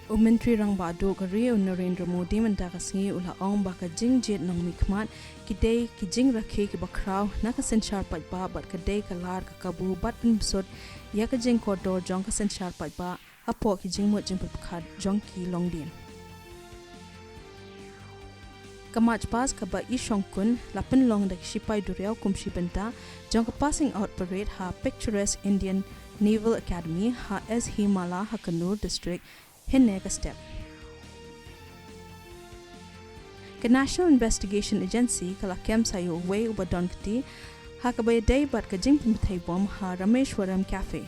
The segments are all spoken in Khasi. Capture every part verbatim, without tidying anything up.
U Myntri Rangbah Duh ka ri u Narendra Modi mynta ka sngi u la ong ba ka jingjied nongmihkhmat ki dei ki jingrakhe kiba khraw na ka synshar paidbah bad ka dei ka lad ka kabu ban pynbsut ïa ka jingkordor jong ka synshar paidbah hapoh ki jingmut jingpyrkhat jong ki longdien. Ka March Past kaba i shongkun la pynlong da ki shipai duriaw kum shi bynta jong ka Passing Out Parade ha picturesque Indian Naval Academy ha Ezhemala ha Kannur District hynne ka step. Ka National Investigation Agency ka la kem sa ïa uwei uba don kti ha kaba ïadei bad ka jingpynbthei bom ha Rameshwaram Cafe.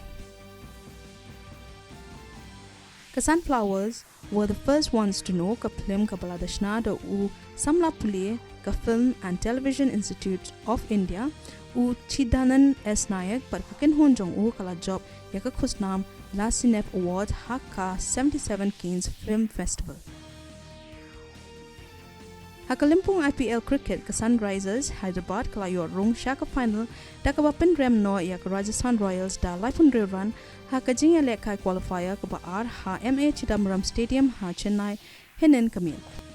Ka Sunflowers Were the First Ones to Know, ka phlim kaba la duna da u samla pule ka Film and Television Institute of India, u Chidanand S Nayak, bad ka kynhun jong u ka la jop ïa ka khusnam Lasinef Award ha ka seventy-seven Cannes Film Festival. Ha ka lympung I P L cricket, ka Sunrisers Hyderabad ka la ïoh rung sha ka final da kaba pynrem noh ïa ka Rajasthan Royals da laiphew hynriew run ha ka jingïalehkai qualifier kaba ar ha M A Chidambaram Stadium ha Chennai hynnin ka miet.